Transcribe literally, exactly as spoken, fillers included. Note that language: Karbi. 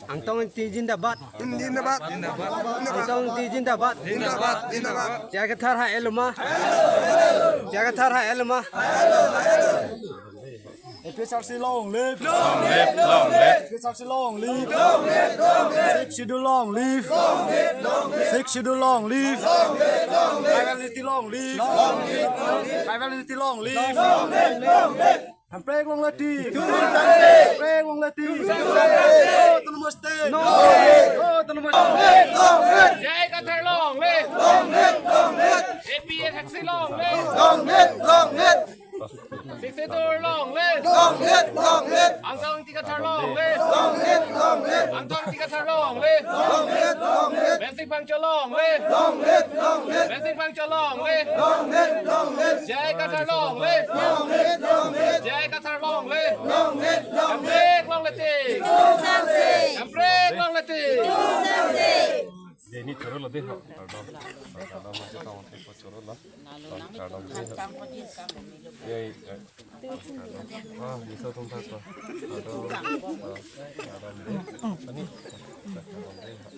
Angtong Ingti zindabad. Zindabad. Angtong Ingti zindabad. Zindabad. Zindabad. J I Kathar ha-el ma. J I Kathar ha-el ma. A P H L C long live. Long live, long live. A P H L C long live. Long live, long live. Sixth Schedule long live. Long live, long live. Sixth Schedule long live. Long live, long live. Tribal unity long live. Long live, long live. Tribal unity long live. Long live, long live. Hemprek longle tik. Hemprek longle tik. No Autonomous State. No Autonomous State. J I Kathar long live. Long live, long live. A P H L C long live. Long live, long live. Sixth Schedule long live. Long live, long live. Angtong Ingti Kathar long live. Long live, long live. Angtong Ingti Kathar long live. Long live, long live. Mensing Phangcho long live. Long live, long live. Mensing Phangcho long live. Long live, long live. J I Kathar long live. Long live, long live. J I Kathar long live. Long live, long live. Hemprek longle tik. Hemprek longle tik. Ye ni choro lo de ho. Kardom. Kardom mo choro lo. Kardom de ho. Ye, ye. Ah, bisa tum thak to. Kardom. Kardom de. Ani. Kardom de ho.